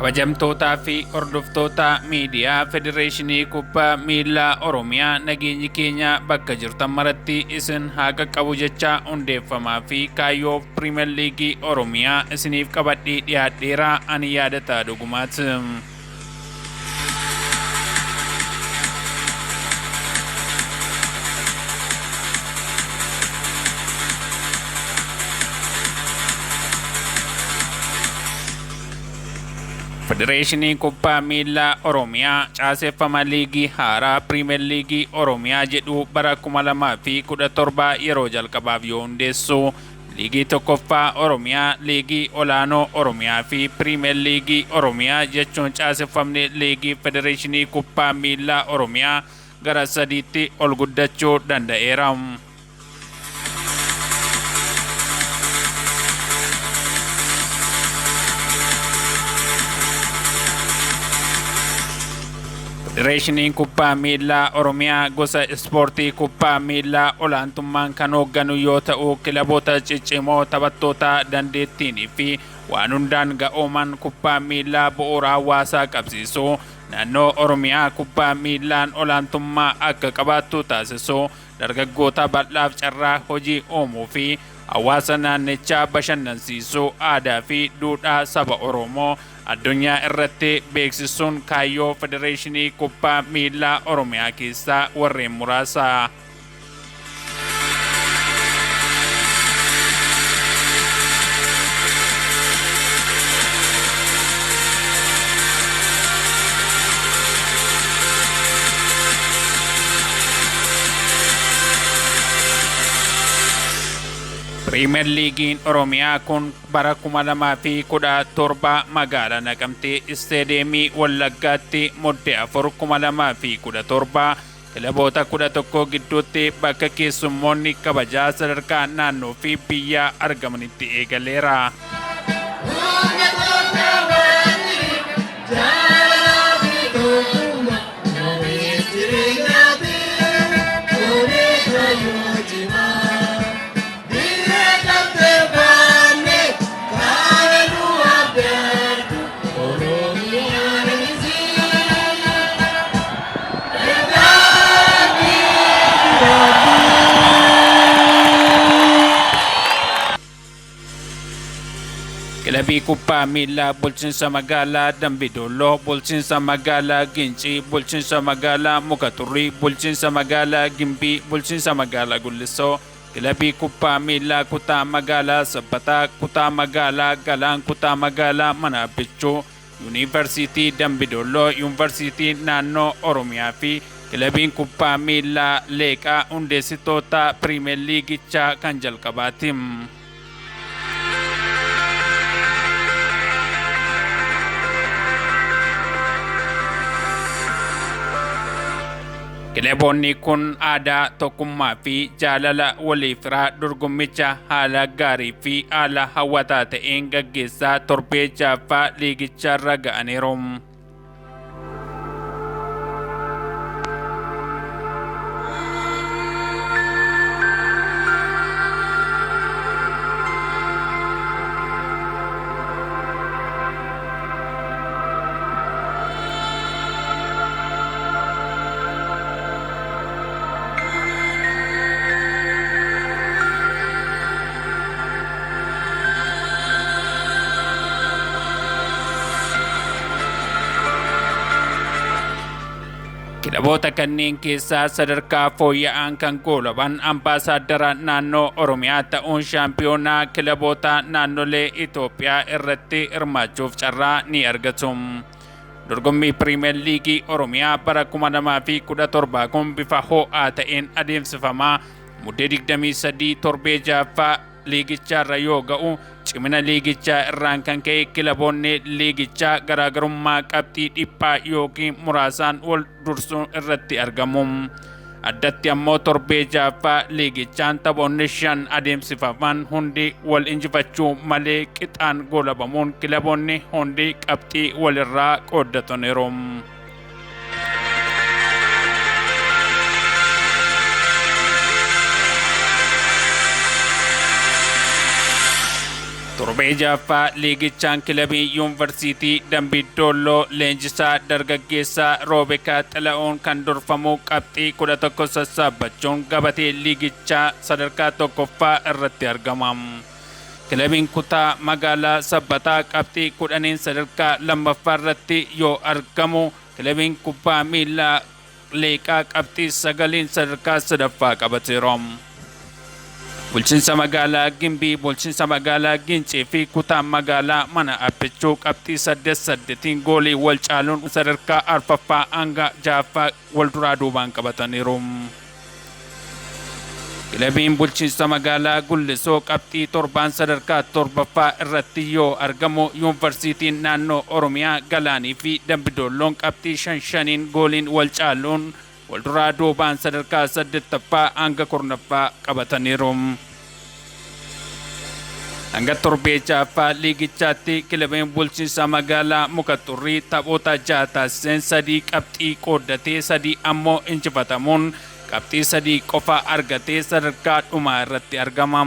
Kabajamtootaa fi hordoftoota miidiyaa Federeeshinii Kubbaa Miilaa Oromiyaa, nageenyi keenya bakka jirtan maratti isin haa qaqqabu jecha, hundeeffamaa fi kaayyoo Piriimeer Liigii Oromiyaa isiniif qabadhee dhiyaadheera. Ani Yaadataa Dhugumaati. Federeeshinii Kubbaa Miilaa Oromiyaa caaseffama liigii haaraa Piriimeer Liigii Oromiyaa jedhu bara 2017 yeroo jalqabaaf yoo hundeessu, Liigii Tokkoffaa Oromiyaa, Liigii Olaanoo Oromiyaa fi Piriimeer Liigii Oromiyaa jechuun caaseffamni Liigii Federeeshinii Kubbaa Miilaa Oromiyaa gara sadiitti ol guddachuu danda'eera. Federeeshiniin Kubbaa Miilaa Oromiyaa gosa ispoortii kubbaa miilaa olaantummaan kan hoogganu yoo ta'u, kilaboota ciccimoo, taphattoota dandeettiinii fi waan hundaan ga'ooman kubbaa miilaa bu'uura hawaasaa qabsiisu, naannoo Oromiyaa kubbaa miilaan olaantummaa akka qabaattu taasisu, dargaggoota bal'aaf carraa hojii uumuu fi hawaasa naannichaa bashannansiisuu, aadaa fi duudhaa saba Oromoo addunyaa irratti beeksisuun kaayyoo Federeeshinii Kubbaa Miilaa Oromiyaa keessaa warreen muraasa. Piriimeer Liigiin Oromiyaa kun bara 2017 magaalaa Naqamtee Isteedeemii Wallaggaatti Mudde 4 2017 kilaboota 11 gidduutti bakka keessummoonni kabajaa sadarkaa naannoo fi biyyaa argamanitti eegaleera. Kilabii Kubbaa Miilaa Bulchiinsa Magaalaa Dambidolloo, Bulchiinsa Magaalaa Gincii, Bulchiinsa Magaalaa Muka Xurrii, Bulchiinsa Magaalaa Gimbii, Bulchiinsa Magaalaa Gullisoo, Kilabii Kubbaa Miilaa Kutaa Magaalaa Sabbataa, Kutaa Magaalaa Galaan, Kutaa Magaalaa Mana Abbichuu, Yuunivarsiitii Dambidolloo, Yuunivarsiitii Naannoo Oromiyaa fi Kilabiin Kubbaa Miilaa Leeqaa hundeessitoota Piriimeer Liigichaa kan jalqabaati. Kilaboonni kun aadaa tokkummaa fi jaalala waliifiraa dorgommicha haala gaarii fi haala hawwataa ta'een gaggeessaa torbee ja'affaa liigicharra ga'aniiru. Kilaboota kanneen keessaa sadarkaa fooyya'aan kan goolaban ambaasaaddara naannoo Oromiyaa ta'uun shaampiyoonaa kilaboota naannolee Itoophiyaa irratti hirmaachuuf carraa ni argatu. Dorgommii Piriimeer Liigii Oromiyaa bara 2017 kun bifa ho'aa ta'een adeemsifamaa Muddee 23 torbee ja'affaa liigichaarra yoo ga'u, cimina liigichaa irraan kan ka'e kilaboonni liigichaa garaagarummaa qabxii dhiphaa yookiin muraasaan wal dursuun irratti argamu. Addatti ammoo torbee ja'affaa liigichaan taphoonni 5 adeemsifaman hundi wal injifachuu malee qixaan goolabamuun kilaboonni hundi qabxii walirraa qooddataniiru. Torbee Torbee ja'affaa liigichaan kilabii Yuunivarsiitii Dambii Doolloo leenjisaa dargaggeessaa Roobekaa Xila'uun kan durfamu qabxii 11 sassaabbachuun gabatee liigichaa sadarkaa tokkoffaa irratti argama. Kilabiin kutaa magaalaa Sabbataa qabxii 10n sadarkaa lammaffaa irratti yoo argamu, kilabiin kubbaa miilaa Leeqaa qabxii 9n sadarkaa sadaffaa qabateera. Bulchiinsa magaalaa Gimbii, bulchiinsa magaalaa Gincii fi kutaan magaalaa Mana Abbichuu qabxii 8 8n goolii wal caaluun sadarkaa arfaffaa hanga ja'affaa wal duraa duubaan qabataniiru. Kilabiin bulchiinsa magaalaa Gullisoo qabxii 7n sadarkaa torbaffaa irratti yoo argamu, Yuunivarsiitiin Naannoo Oromiyaa, Galaanii fi Dambidoolloon qabxii 5 5n gooliin wal caaluun wal duraa duubaan sadarkaa saddettaffaa hanga 10ffaa qabataniiru. Hanga torbee ja'affaa liigichaatti kilabiin bulchiinsa magaalaa Muka Xurrii taphoota 6 taasiseen 3 qabxii qooddatee 3 ammoo injifatamuun qabxii 3 qofa argatee sadarkaa dhumaa irratti argama.